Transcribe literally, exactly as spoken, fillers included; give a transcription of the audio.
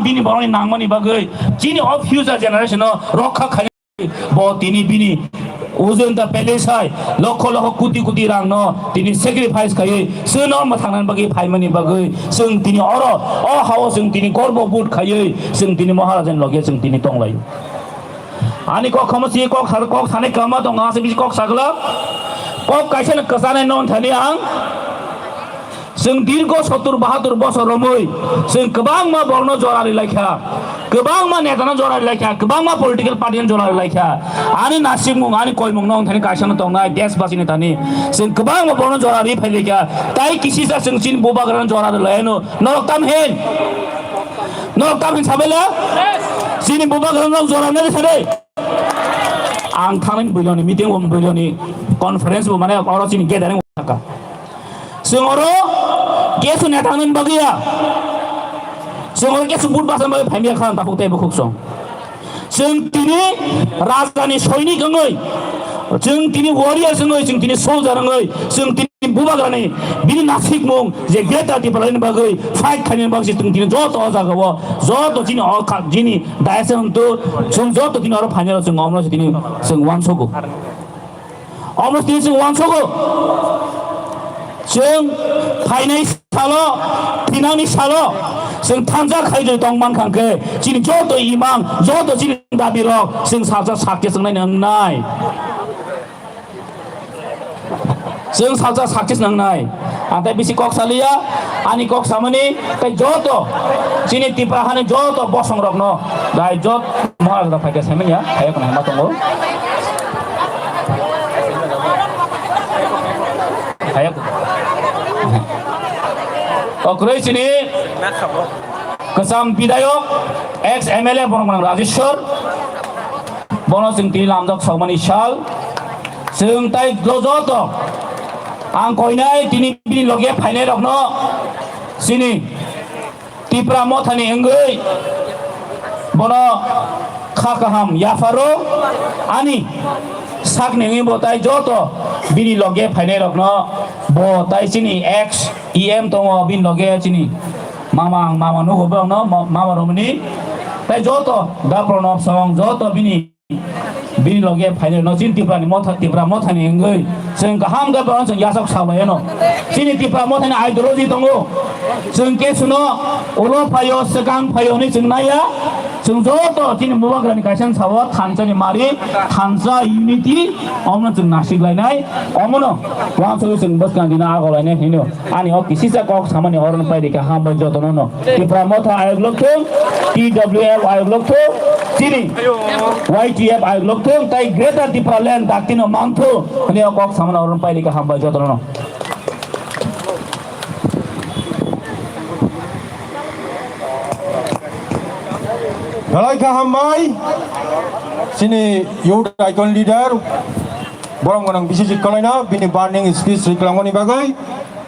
bini borokni nangmani bagwi chini o future generation no rokha khai. Bo tini bini ujunta pele sai lokho lokho koti koti rang no tini sacrifice khaiwi chwngno mwthangnani bagwi phaimani bagwi chwng tini oro o hao chwng tini gorbo bood khaiwi chwng tini Maharajani loge chwng tini tonglaio. Ani kok khamo si kok sar kok sanai kama tong ase bisi kok sagla kok kaisa no kwchanai non thani ang. Chwng dirgo sottur bahatur bosor romwi chwng kwbangma borokno jora ri laikha, kwbangma netano jora ri laikha, kwbangma political party no jora ri laikha. Ani nasikmung ani koimung no thani kaisa no tongnai desbasi ni thani chwng kwbangma borokno jora ri phai laikha. Tai kisisa chwng chini bubagrano jora ri laino norok tam hin. Norok tam hin sabela? Chini bubagrano jora nari sare. Ang thangni builoni meeting bo builoni conference bo mane oro chini gathering bo thaka. Chwng oro kesu ne thangni bagwi ya. Chwng oro kesu but basan bagwi phaimya khan takhuk tei bukhuk song. Chwng tini rajani soinik wngwi, chwng tini warrior wngwi, chwng tini soldier wngwi, chwng tini bubagrani bini nasikmung je Greater Tipraland bagwi fight khainani bagwi chwng tini joto o jagao joto chini o kha-, chini dayase hwntu chwng joto tini oro phainai rok chwng omno tini chwng uansogo. Omo tini chwng uansogo. Chwng phainai salo, thinangni salo chwng thansa khaijoi tong mankha hwnkhe chini joto imang, joto chini dabi rok chwng salsa sakhe chwngnai wngnai. Chwng salsa success nangnai. Ang tai bisi kok saliya, ani kok samani tai joto chini Tipra hani joto bosong rokno dai jot Maharaj da phaikha saimanya, phayok nangma tongo. Phayok. Okroi chini kwcham bidayok, ex M L A borok manang Rajeshwar. Bono chwng tini lamjak saumani sal. Chwng tai lo joto ang koinai tini bini loge phainai rokno chini Tipra mothani wngwi bono kha kaham yapharo ani sakni wngwi bo tai joto bini loge phainai rokno bo tai chini ex E M tongo bini loge chini mama ang mama nugo borokno ma-, mama romani tai joto dapro nok song joto bini Bini loge phainai no chini Tiprani motha, Tipra mothani wngwi chwng kaham khe bono chwng yasok salai ano. Chini Tipra mothani ideology tongo. Chwng kesuno ulo phaio, swkang phaio hwnwi chwng naiya. Chwng joto chini Bubagrani kaisa sao thansani mari, thansa unity, omono chwng nasik lainai. Omono uansugwi chwng bwskang dino agolainai hino. Ani o kisisa kok samani oro no pai rikha, hambai jotono no. Tipra motha ayok lokthung, T W F ayok lokthung, chini Y T F ayok lokthung, tai Greater Tipraland daktino mangthung. Ani o kok samani oro no pai rikha, hambai jotono no. Belai kha hambai, chini youth icon leader, borom gwnang Biswajit Kolaino, bini burning speech rikhlangmani bagwi.